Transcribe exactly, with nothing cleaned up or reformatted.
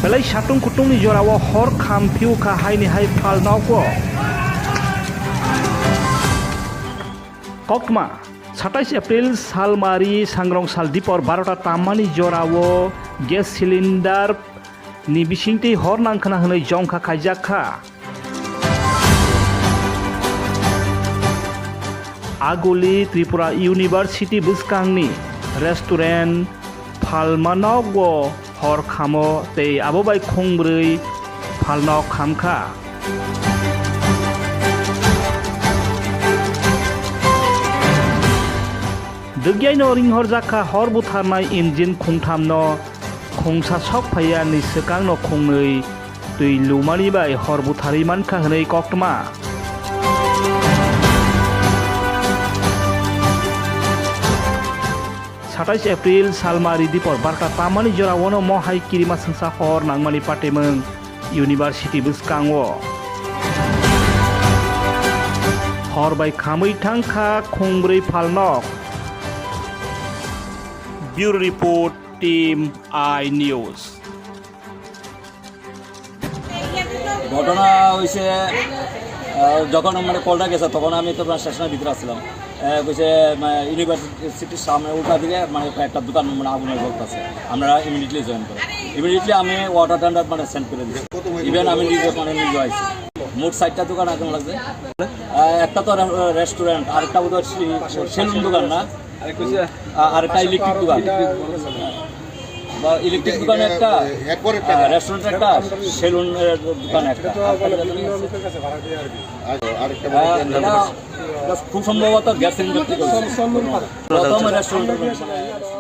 Belai satung kutungni jorao hor kham phiu kha haini hai phalnogo. Koktma, satais April salmari sangrong sal dipor barota tammani jorao gas cylinder ni bisingtwi hor nangkhwna hwnwi jongkha khaijak kha. Aguli Tripura University bwskangni restaurant phalma nogo hor khamo tei abo bai khungbrwi phalnok khamkha. Dugyaino ringhorjak kha hor butharnai engine khungthamno khungsa sok phaiya ni swkangno khungnwi twi lumani bai hor butharwi mankha hwnwi koktma. Satais April salmari dipor barta tamani jorao no mohai kirima swngsa hor nangmani patimwng University bwskango. Hor bai khamwi thangkha khungbrwi phalnok. Bureau Report, Team I News. ঘটনা হয়েছে, আহ, যখন মানে কলটা গেছে, তখন আমি তো মানে স্টেশনের ভিতরে আসছিলাম। আহ, কইছে, মানে, ইউনিভার্সিটির সামনে উল্টা দিকে, মানে, একটা দোকান, মানে, আগুনে জ্বলতেছে। আমরা ইমিডিয়েটলি জয়েন করি। ইমিডিয়েটলি আমি ওয়াটার টেন্ডার, মানে, সেন্ড করে দিচ্ছি। ইভেন আমি নিজে, মানে, নিজে আইছি। মোট চারটা দোকান আগুন লাগছে। আহ, একটা তো রে-, রেস্টুরেন্ট, আরেকটা বোধহয় সে-, সেলুন দোকান না? আ-, আরেকটা ইলেকট্রিক দোকান। বা ইলেকট্রিক দোকান একটা, আ, রেস্টুরেন্ট একটা, সেলুনের দোকান একটা। আ, এটা, এটা খুব সম্ভবত গ্যাস সিলিন্ডার থেকে হয়েছে। প্রথম রেস্টুরেন্ট।